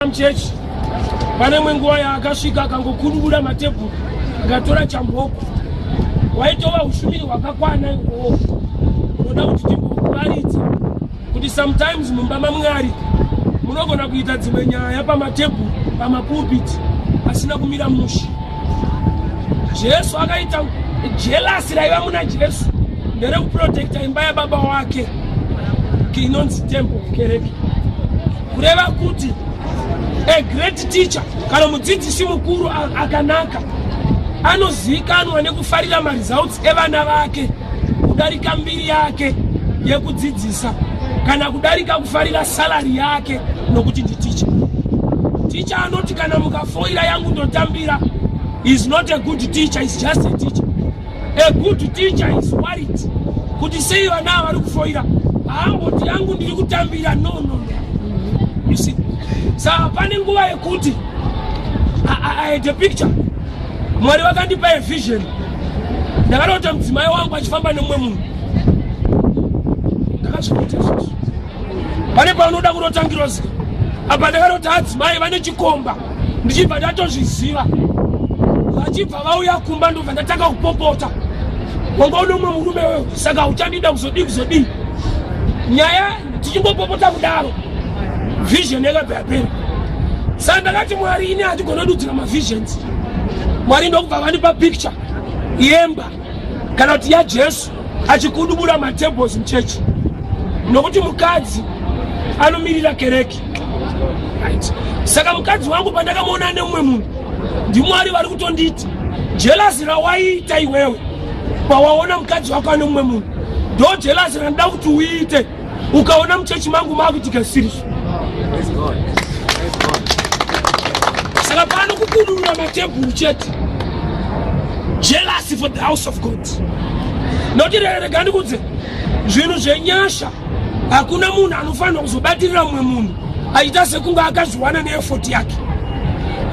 Muchechi pane imwe nguva yaakasvika akangokudubura matebhuru akatora chamboko. Waitova ushumiri hwakakwana ihwohwo. Unoda kuti timbokuparidza kuti sometimes mumba maMwari munogona kuita dzimwe nyaya pamatebhuru, pamapulpit asina kumira mushe. Jesu akaita jealous raiva muna Jesu nderekuprotecta imba yababa wake inonzi temple kereke. Kureva kuti a great teacher kana mudzidzisi mukuru akanaka anozivikanwa nekufarira maresults evana vake kudarika mbiri yake yekudzidzisa kana kudarika kufarira salary yake nokuti nditicha. Ticha anoti kana mukafoira yangu ndotambira is not a good teacher, is just a teacher. A good teacher is worried kuti sei vana ava vari kufoira, haamboti yangu ndiri kutambira. No, no, no. You see, saka pane nguva yekuti I had a picture. Mwari vakandipa a vision. Ndakarota mudzimai wangu achifamba nemumwe munhu. Ndakazvirota izvozvo. Pane paunoda kurota ngirozi apa, ndakarota adzimai vane chikomba, ndichibva ndatozviziva. Vachibva vauya kumba, ndobva ndatanga kupopota, wanga une umwe murume wewe, saka uchandida kuzodii kuzodii. Nyaya tichingopopota kudaro, vision yakabva yapera. Saka ndakati, Mwari, ini handigona dudzira mavisions. Mwari ndokubva vandipa picture yemba kana kuti yaJesu achikudubura matables muchechi, nokuti mukadzi anomirira kereke, right? Saka mukadzi wangu pandakamuona nemumwe munhu, ndiMwari vari kutonditi jealousy rawaiita iwewe pawaona mukadzi wako ane mumwe munhu, ndo jealousy randida kuti uite ukaona muchechi mangu maakuitika siriso. Saka pano kukudurura matebhuru chete, jealousy for the house of God. Nokuti rega ndikudze, zvinhu zvenyasha hakuna munhu anofanirwa kuzobatirira mumwe munhu achiita sekunge akazviwana neeffort yake.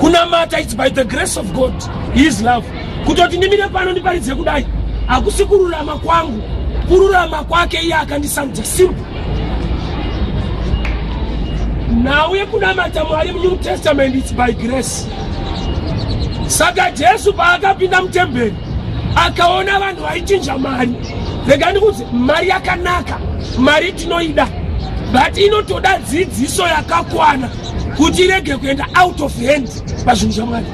Kunamata, it's by the grace of God, his love. Kutoti ndimire pano ndiparidze kudai hakusi kururama kwangu, kururama kwake iye akandisarudza. Simple. Nhau yekunamata Mwari muNew Testament, it's by grace. Saka Jesu paakapinda mutemberi akaona vanhu vaichinja mari, rega ndikudzi, mari yakanaka, mari tinoida, but inotoda dzidziso yakakwana kuti irege kuenda out of hand pazvinhu zvaMwari,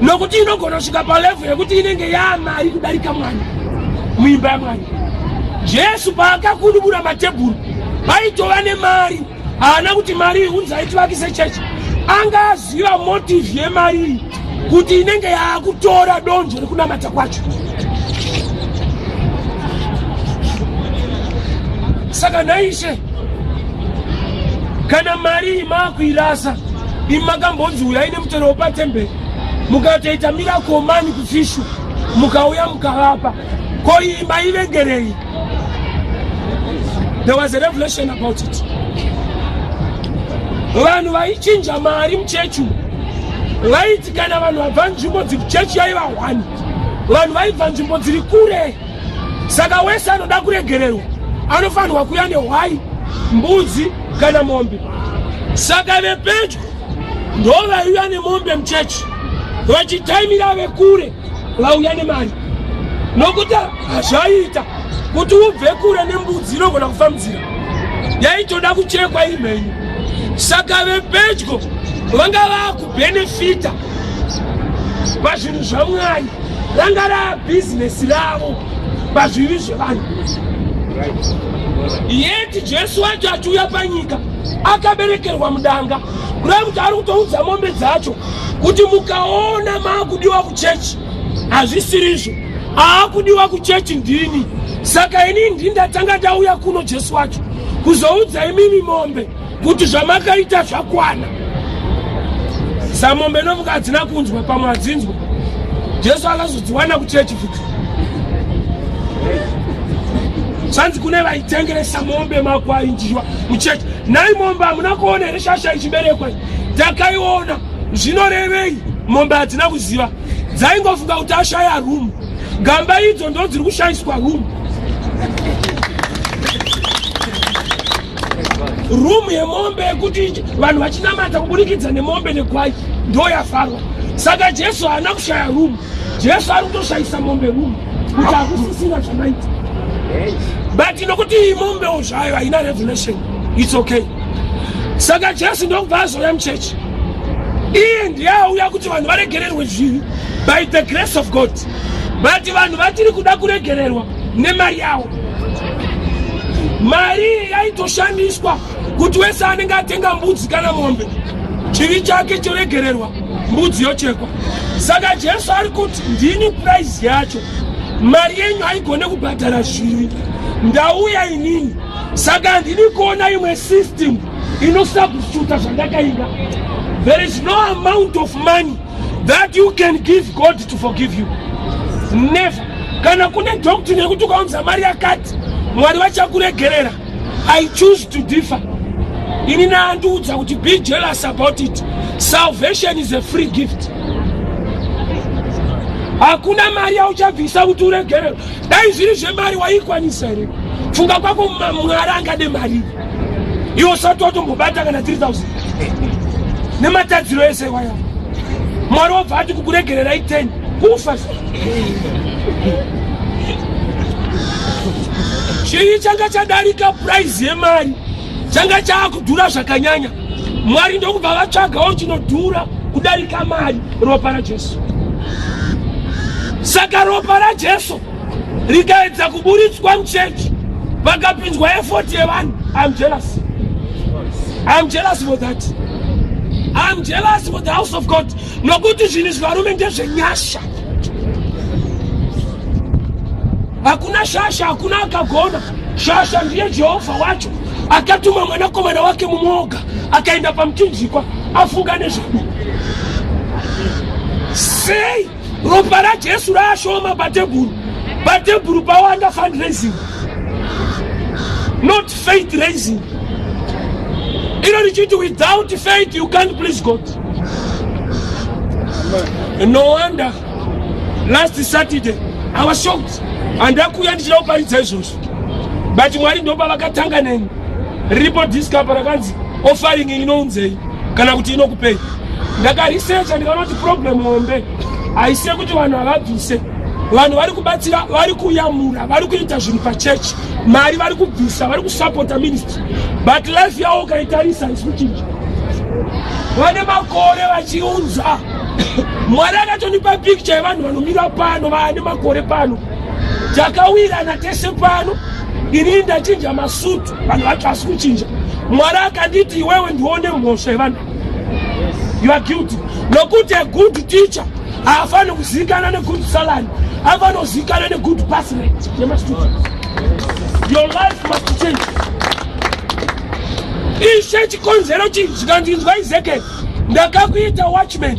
nokuti inogona kusvika palevel yekuti inenge yaamari kudarika Mwari muimba yaMwari. Jesu paakakudubura matebhuru paitova nemari, haana kuti mari iyi unzai tivakise chechi. Anga aziva motive yemari iyi kuti inenge yaakutora donzvo rekunamata kwacho. Saka naishe, kana mari iyi maakuirasa, imi makambonzi uyai nemutero wepatemberi, mukatoita miracle money kufishu, mukauya mukavapa, ko iyi maivengerei? There was a revelation about it. Vanhu vaichinja mari muchechi umu vaiti kana vanhu vabva nzvimbo chechi yaiva one, vanhu vaibva nzvimbo dziri kure. Saka wese anoda kuregererwa anofanirwa kuya nehwai, mbudzi kana mombe. Saka vepedyo ndo vaiuya nemombe muchechi, vachitaimira vekure vauya nemari, nokuti hazvaiita kuti ubve kure nembudzi, inogona kufambidzira, yaitoda kuchekwa iri mhenyu. Saka vepedyo vanga vaakubhenefita pazvinhu zvaMwari, ranga raabhizinesi ravo pazvivi zvevanhu. Yeti Jesu wacho achiuya panyika akaberekerwa mudanga, kureva kuti ari kutoudza mombe dzacho kuti mukaona maakudiwa kuchechi hazvisirizvo, aakudiwa kuchechi ndini. Saka ini ndini ndatanga ndauya kuno, Jesu wacho, kuzoudza imimi mombe kuti zvamakaita zvakwana. Samombe novuka hadzina kunzwa, pamwe hadzinzwa. Jesu akazodziwana kuchechi futi. Zvanzi kune vaitengeresa mombe, makwai, njiwa muchechi. Nhai mombe, hamuna kuona here shasha ichiberekwa? Takaiona. Zvinorevei? Mombe hadzina kuziva, dzaingofunga kuti ashaya rumu. Gamba idzo ndo dziri kushayiswa rumu. Room yemombe yekuti vanhu vachinamata kuburikidza nemombe negwai ndo yavharwa. Saka Jesu haana kushaya room. Jesu ari kutoshayisa mombe room kuti hakusisina zvamaita. But nokuti iyi mombewo zvayo haina revelation. It's okay. Saka Jesu ndokubva azouya muchechi. Iye ndiye auya kuti vanhu varegererwe zvivi by the grace of God. But vanhu vatiri kuda kuregererwa nemari yavo. Mari iyi yaitoshandiswa kuti wese anenge atenga mbudzi kana mombe chivi chake choregererwa, mbudzi yochekwa. Saka Jesu ari kuti ndini price yacho, mari yenyu haigone kubhadhara zvivi, ndauya inini. Saka handidi kuona imwe system inosubstituta zvandakainga. There is no amount of money that you can give God to forgive you. Never. Kana kune doctrine yekuti ukaunza mari yakati Mwari vachakuregerera, I choose to differ. Ini naandiudza kuti be jealous about it. Salvation is a free gift. Hakuna mari yauchabvisa kuti uregererwe. Dai zviri zvemari waikwanisa here? Funga kwako Mwari angade mari iwe usati watombobata kana 3000 nematadziro ese waya. Mwari wobva ati kukuregererai 10 kufa. Chii changa chadarika price yemari changa chaakudhura zvakanyanya. Mwari ndokubva vatsvagawo chinodhura kudarika mari, ropa raJesu. Saka ropa raJesu rikaedza kuburitswa muchechi, vakapinzwa effort yevanhu. I'm jealous. I'm jealous for that. I'm jealous for the house of God. Nokuti zvinhu izvi varume ndezvenyasha. Hakuna shasha, hakuna akagona. Shasha ndiye Jehovha wacho akatuma mwanakomana wake mumwe oga akaenda pamuchinjikwa afunga nezvedu. Sei ropa raJesu raashoma patebhuru? Patebhuru pawanda fundraising, not faith raising. Iro richiti without faith you can't please God. No wonder last Saturday I was shocked. Handakuya ndichida kuparidza izvozvo, but Mwari ndopa vakatanga neni. Riripo disk apa rakanzi offering inounzei kana kuti inokupei. Ndakarisecha ndikaona kuti problem hombe haisi yekuti vanhu havabvise. Vanhu vari kubatsira, vari kuyamura, vari kuita zvinhu pachechi, mari vari kubvisa, vari kusapota ministry, but life yavo ukaitarisa haisi kuchinja. Vane makore vachiunza. Mwari akatonipa picture yevanhu vanomira pano vaane makore pano, takawirana tese pano. Ini ndachinja masutu, vanhu vacho hasi kuchinja. Mwari akanditi iwewe ndione mhosva yevanhu, you are guilty. Nokuti a good teacher haafaniri kuzivikana negood salary, afanira kuzivikana negood pass rate yemastudents. Your life must change. Ishe chikonzero chii? Zvikanzi Ezekiel, ndakakuita watchman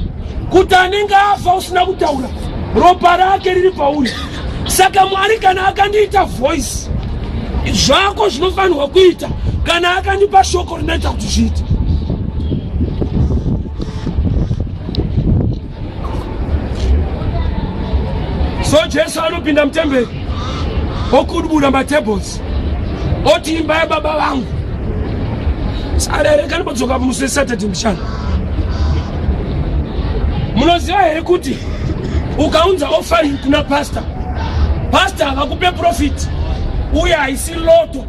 kuti anenge afa usina kutaura ropa rake riri pauri. Saka Mwari kana akandiita voice, zvako zvinofanirwa kuita kana akandipa shoko rinoita kuti zviite. So Jesu anopinda mutemberi okudubura matables oti imba yababa vangu. Sara here kanibodzoka musi weSaturday mushana. Munoziva here kuti ukaunza offering kuna pastor, pastor havakupe profit, uye haisi loto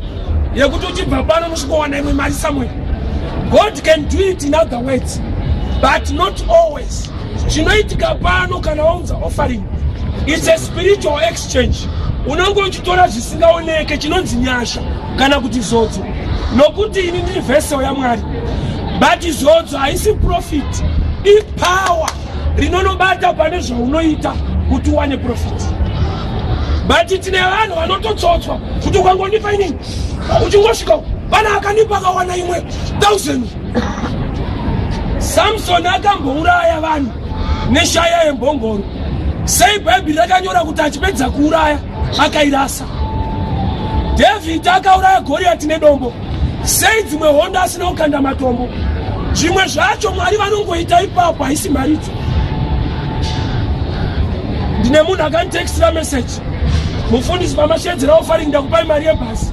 yekuti uchibva pano unosvikowana imwe mari somewhere. God can do it in other words, but not always. Chinoitika pano kana waunza offering, it's a spiritual exchange. Unenge uchitora zvisingaoneke chinonzi nyasha kana kuti zodzo, nokuti ini ndiri vessel yaMwari, but zodzo haisi profit, ipower rinonobata pane zvaunoita kuti uwane profit. But tine vanhu vanototsotswa kuti ukangondipa inini uchingosvika pana akandipa akawana imwe 1000. Samson akambouraya vanhu neshaya yembongoro. Sei Bhaibheri rakanyora kuti achipedza kuuraya akairasa? David akauraya Goriati nedombo. Sei dzimwe hondo asina kukanda matombo? Zvimwe zvacho Mwari vanongoita ipapo, haisi mharidzo. Ndine munhu akanditextira message, mufundisi pamashedzera offering ndakupai mari yebhasi,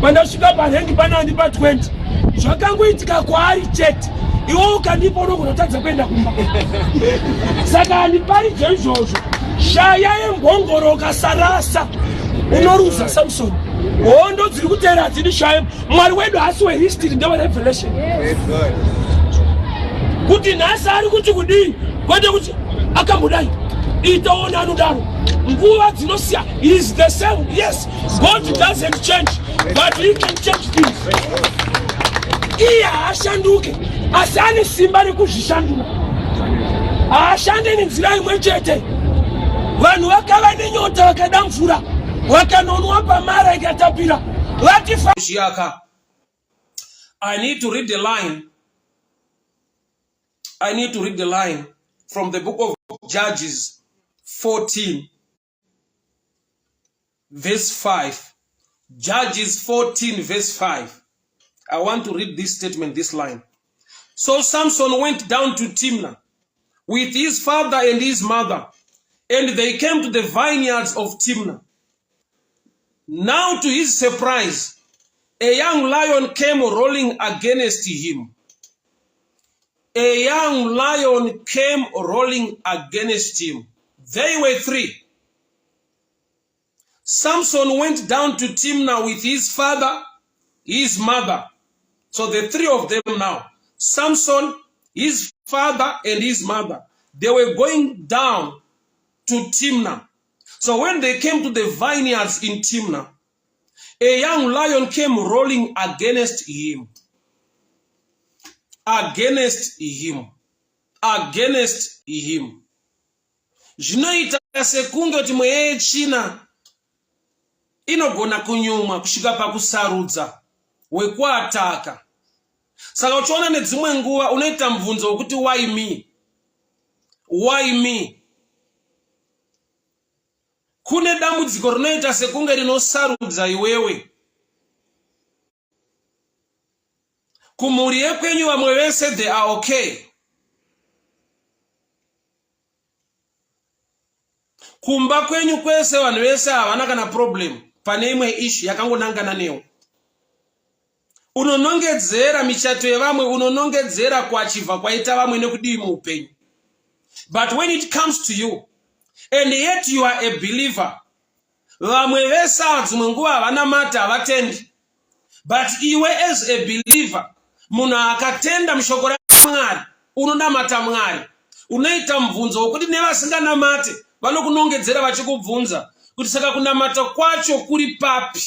pandasvika parengi pana andipa 20. Zvakangoitika kwaari chete. Iwe ukandipa unogona kutadza kuenda kumba. Saka handiparidze izvozvo. Shaya yembongoro ukasarasa unoruza Samson. Hondo dziri kuteera hadzidi shaya. Mwari wedu haasi wehistory ndewerevelation. Kuti nhasi ari kuti kudii kwete kuti akambodai itaona anodaro nguva dzinosiya is the same yes God doesn't change but he can change things. Iye haashanduke asi ane simba rekuzvishandura. Haashande nenzira imwe chete. Vanhu vakava nenyota vakada mvura vakanonwa pamara ikatapira vati Yaka. I need to read the line. I need to read the line from the book of Judges 14 verse 5. Judges 14 verse 5. I want to read this statement, this line. So Samson went down to Timnah with his father and his mother, and they came to the vineyards of Timnah. Now to his surprise, a young lion came rolling against him. A young lion came rolling against him. They were three. Samson went down to Timnah with his father, his mother. So the three of them now, Samson, his father, and his mother, they were going down to Timnah. So when they came to the vineyards in Timnah, a young lion came rolling against him. Against him. Against him. Zvinoita sekunge kuti mweya yetsvina inogona kunyumwa kusvika pakusarudza wekuataka. Saka uchiona nedzimwe nguva unoita mubvunzo wekuti why me? Why me? Kune dambudziko rinoita sekunge rinosarudza iwewe. Kumhuri yekwenyu vamwe vese they are okay. Kumba kwenyu kwese vanhu vese havana kana problem pane imwe issue yakangonangana newe. Unonongedzera michato yevamwe, unonongedzera kuachivha kwaita vamwe nekudii muupenyu. But when it comes to you, and yet you are a believer, vamwe vese ava dzimwe nguva havanamati, havatendi. But iwe as a believer, munhu akatenda mushoko raMwari, unonamata Mwari, unoita mubvunzo wekuti nevasinganamate vanokunongedzera vachikubvunza kuti saka kunamata kwacho kuri papi?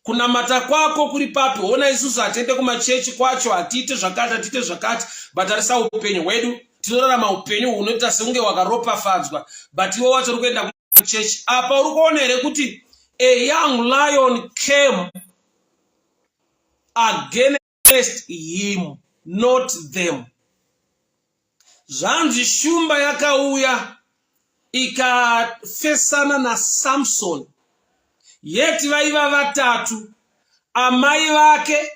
Kunamata kwako kuri papi? Hona isusu hatiende kumachechi kwacho, hatiite zvakati, hatiite zvakati, but tarisa upenyu hwedu, tinorarama upenyu hunoita sekunge hwakaropafadzwa, but iwe wacho uri kuenda kuchechi. Apa uri kuona here kuti a young lion came against him, not them. Zvanzi shumba yakauya ikafesana naSamson, yeti vaiva vatatu, amai vake,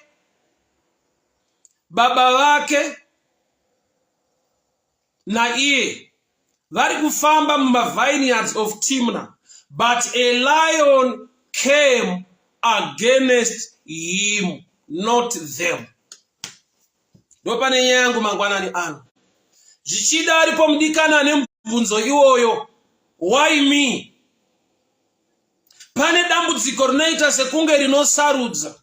baba vake naiye, vari kufamba mumavineyards of Timnah, but a lion came against him, not them. Ndopane nyaya yangu mangwanani ano. Zvichida aripo mudikana ane mubvunzo iwoyo, why me? Pane dambudziko rinoita sekunge rinosarudza.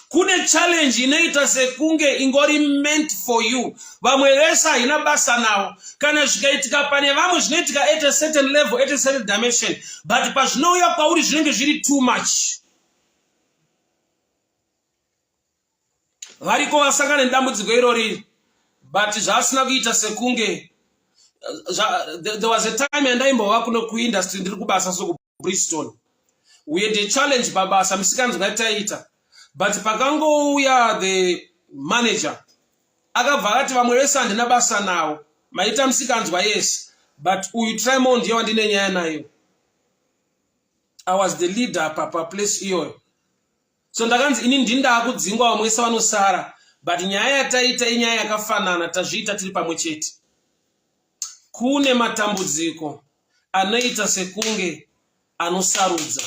Kune challenge inoita sekunge ingori meant for you. Vamwe vese haina basa navo. Kana zvikaitika pane vamwe zvinoitika at a certain level, at a certain dimension, but pazvinouya kwauri zvinenge zviri too much. Variko vasangana nedambudziko irori, but zvasina kuita sekunge there was a time yandaimbova kuno kuindustry ndiri kubasa so kuBristol. We had a challenge pabasa, misikanzwa yataita, but pakangouya the manager akabva akati vamwe vese handina basa navo, maita misikanzwa yes, but uyu Trimon ndiye wandine nyaya nayo. I was the leader paplace iyoyo. So ndakanzi ini ndini ndaakudzingwa, vamwe vese vanosara, but nyaya yataita inyaya yakafanana, tazviita tiri pamwe chete. Kune matambudziko anoita sekunge anosarudza.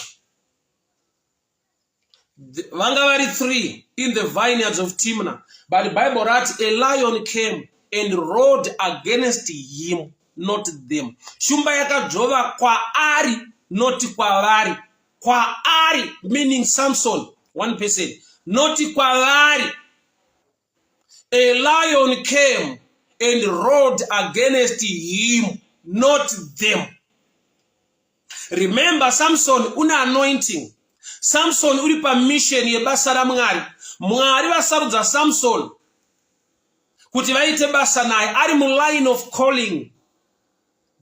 Vanga vari 3 in the vineyards of Timna, but Bible rati a lion came and roared against him, not them. Shumba yakadzvova kwaari, not kwavari. Kwaari meaning Samson, one person, not kwavari. A lion came and roared against him, not them. Remember, Samson une anointing. Samson uri pamission yebasa raMwari. Mwari vasarudza Samson kuti vaite basa naye, ari muline of calling.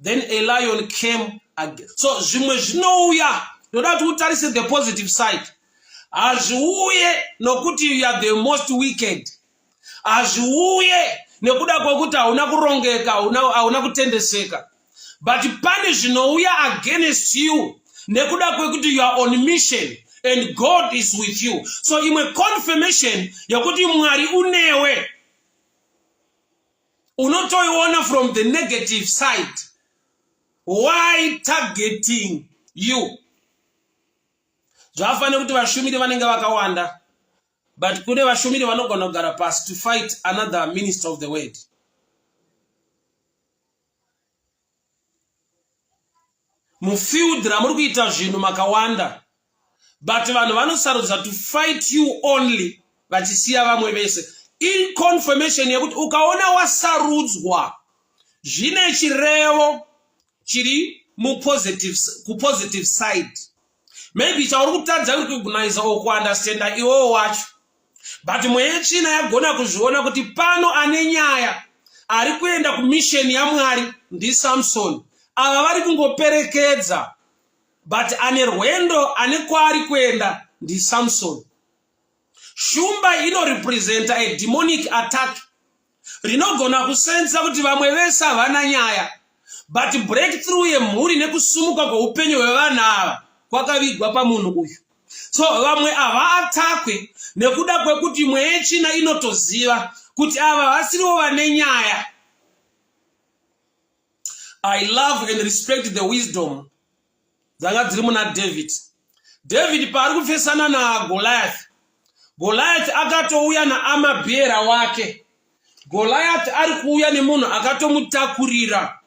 Then a lion came again. So zvimwe zvinouya, ndoda kuti utarise the positive side. Hazviuye nokuti you are the most wicked. Hazviuye nekuda kwekuti hauna kurongeka, hauna kutendeseka, but pane zvinouya against you nekuda kwekuti you are on mission and God is with you. So imwe confirmation yekuti Mwari unewe unotoiona from the negative side. Why targeting you? Zvafanira kuti vashumiri vanenge vakawanda, but kune vashumiri vanogona kugara pasi to fight another minister of the word. Mufield ramuri kuita zvinhu makawanda, but vanhu vanosarudza to fight you only, vachisiya vamwe vese. In confirmation yekuti ukaona wasarudzwa, zvine chirevo chiri mupositive, kupositive side. Maybe chauri kutadza kurecognize or kuunderstanda iwowo wacho, but mweya yetsvina yagona kuzviona kuti pano ane nyaya ari kuenda kumisheni yaMwari ndiSamson. Ava vari kungoperekedza, but ane rwendo, ane kwaari kuenda ndiSamson. Shumba inorepresenta a demonic attack rinogona kusensa kuti vamwe vese havana nyaya, but breakthrough yemhuri nekusumuka kweupenyu hwevanhu ava kwakavigwa pamunhu uyu. So vamwe havaatakwe nekuda kwekuti mweya yetsvina inotoziva kuti ava vasiriwo vane nyaya. I love and respect the wisdom dzanga dziri muna David. David paari kupesana naGoliath, Goliath akatouya naamabhiera wake. Goliath ari kuuya nemunhu akatomutakurira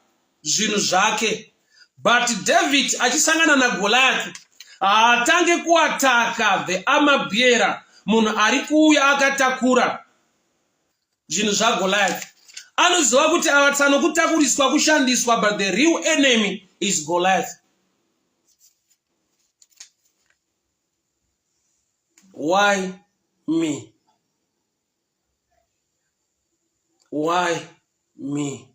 zvinhu zvake, but David achisangana naGoliath haatange kuataka the amabiera, munhu ari kuuya akatakura zvinhu zvaGoliath. Anoziva kuti ava tsano kutakuriswa, kushandiswa, but the real enemy is Goliath. Why me? Why me?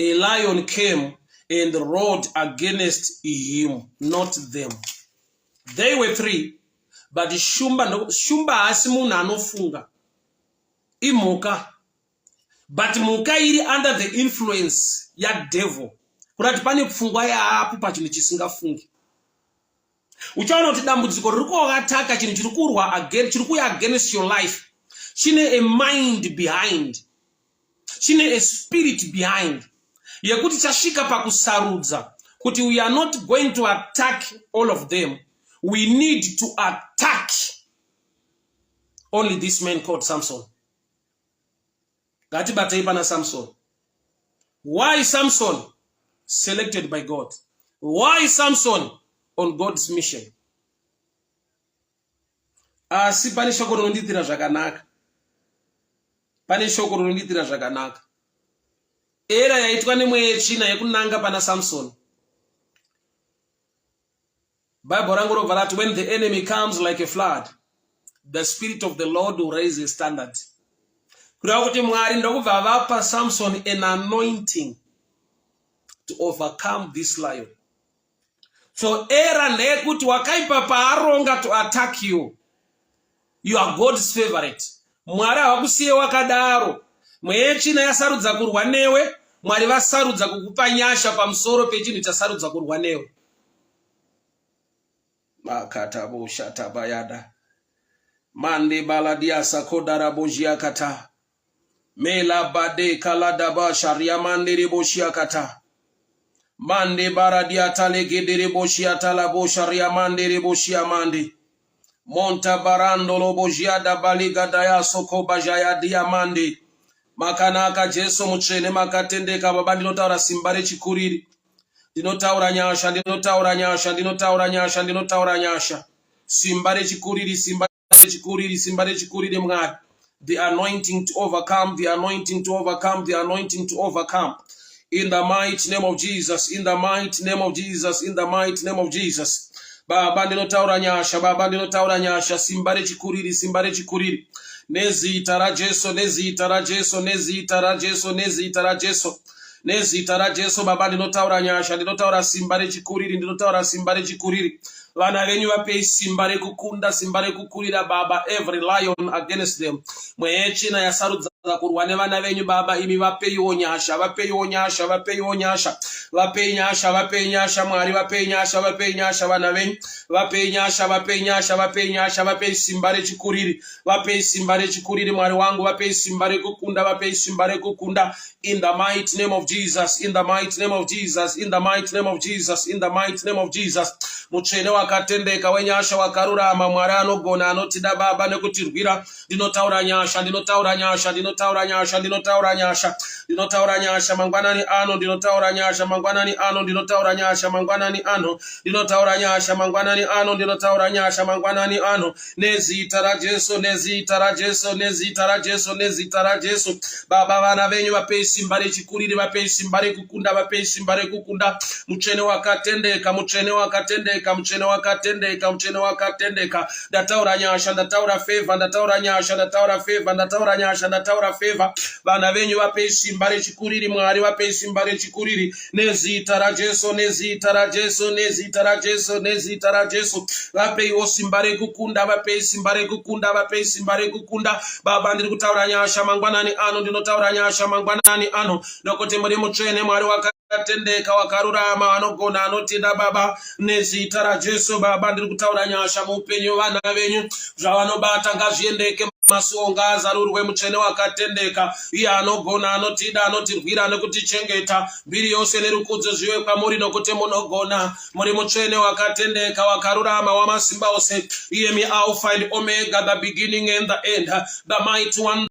A lion came and roared against him, not them. They were three, but shumba, shumba haasi munhu anofunga, imhuka, but mhuka iri under the influence yadevil, kurati pane pfungwa yaapo pachinhu chisingafungi. Uchaona kuti dambudziko riri kuvataka, chinhu chiri kurwa again, chiri kuuya against your life, chine a mind behind, chine a spirit behind yekuti chasvika pakusarudza kuti we are not going to attack all of them, we need to attack only this man called Samson. Ngatibatei pana Samson. Why Samson selected by God? Why Samson on God's mission? Asi pane shoko rinondiitira zvakanaka, pane shoko rinondiitira zvakanaka. Era yaitwa nemweya yetsvina yekunanga pana Samson, Bible rangu robva rati, "When the enemy comes like a flood, the Spirit of the Lord will raise a standard." Kureva kuti Mwari ndokubva vapa Samson an anointing to overcome this lion. So era ndeyekuti wakaipa paaronga to attack you, you are God's favorite. Mwari havakusiye wakadaro. Mweya yetsvina yasarudza kurwa newe, Mwari vasarudza kukupa nyasha pamusoro pechinhu chasarudza kurwa newe. Makatabosha mande baladiasakodarabozhiakata mela bade kaladaba shariamandereboshiakata mande baradiatalegedereboshiatalabosha riamandereboshiamande. Montabarando lobojiada baliga dayasoko bajaya diamande. Makanaka Jesu mutsvene makatendeka baba ndinotaura simba rechikuriri. Ndinotaura nyasha, ndinotaura nyasha, ndinotaura nyasha, ndinotaura nyasha. Simba rechikuriri, simba rechikuriri, simba rechikuriri Mwari. The anointing to overcome, the anointing to overcome, the anointing to overcome. In the mighty name of Jesus, in the mighty name of Jesus, in the mighty name of Jesus. Baba ndinotaura nyasha, baba ndinotaura nyasha, simba rechikuriri, simba rechikuriri. Nezita raJesu, nezita raJesu, nezita raJesu, nezita raJesu. Nezita raJesu baba ndinotaura nyasha, ndinotaura simba rechikuriri, ndinotaura simba rechikuriri. Vana venyu vapei simba rekukunda, simba rekukurira baba, every lion against them. Mweya yetsvina yasarudza kurwa nevana venyu baba, imi vapeiwo nyasha, vapeiwo nyasha, vapeiwo nyasha, vapei nyasha, vapei nyasha Mwari, vapei nyasha, vapei nyasha vana venyu, vapei nyasha, vapei nyasha, vapei nyasha, vapei simba rechikuriri, vapei simba rechikuriri Mwari wangu, vapei simba rekukunda, vapei simba rekukunda. In the mighty name of Jesus, in the mighty name of Jesus, in the mighty name of Jesus, in the mighty name of Jesus. Mutsvene wakatendeka wenyasha wakarurama, Mwari anogona anotida baba nekutirwira. Ndinotaura nyasha, ndinotaura nyasha, ndinotaura nyasha, ndinotaura nyasha, ndinotaura nyasha mangwanani ano, ndinotaura nyasha mangwanani ano, ndinotaura nyasha mangwanani ano, ndinotaura nyasha mangwanani ano, ndinotaura nyasha mangwanani ano. Nezita raJesu, nezita raJesu, nezita raJesu, nezita raJesu. Baba vana venyu vapei simba rechikuriri, vapei simba rekukunda, vapei simba rekukunda. Mutsvene wakatendeka, mutsvene wakatendeka, mutsvene wakatendeka, mutsvene wakatendeka. Ndataura nyasha, ndataura favor, ndataura nyasha, ndataura favor, ndataura nyasha, ndataura favor. Vana venyu vapei simba rechikuriri, Mwari vapei simba rechikuriri. Nezita raJesu, nezita raJesu, nezita raJesu, nezita raJesu. Vapeiwo simba rekukunda, vapei simba rekukunda, vapei simba rekukunda. Baba ndiri kutaura nyasha mangwanani ano, ndinotaura nyasha mangwanani ano, nokuti muri mutsvene Mwari wakatendeka, wakarurama, anogona, anotida baba. Nezita raJesu baba ndiri kutaura nyasha muupenyu vana venyu, zvavanobata ngazviendeke, masuo ngaazarurwe. Mutsvene wakatendeka, iye anogona, anotida, anotirwira nekutichengeta. Mbiri yose nerukudzo zvive kwamuri, nokuti munogona. Muri mutsvene wakatendeka, wakarurama, wamasimba ose, iyemi Alpha and Omega, the beginning and the end, the mighty one.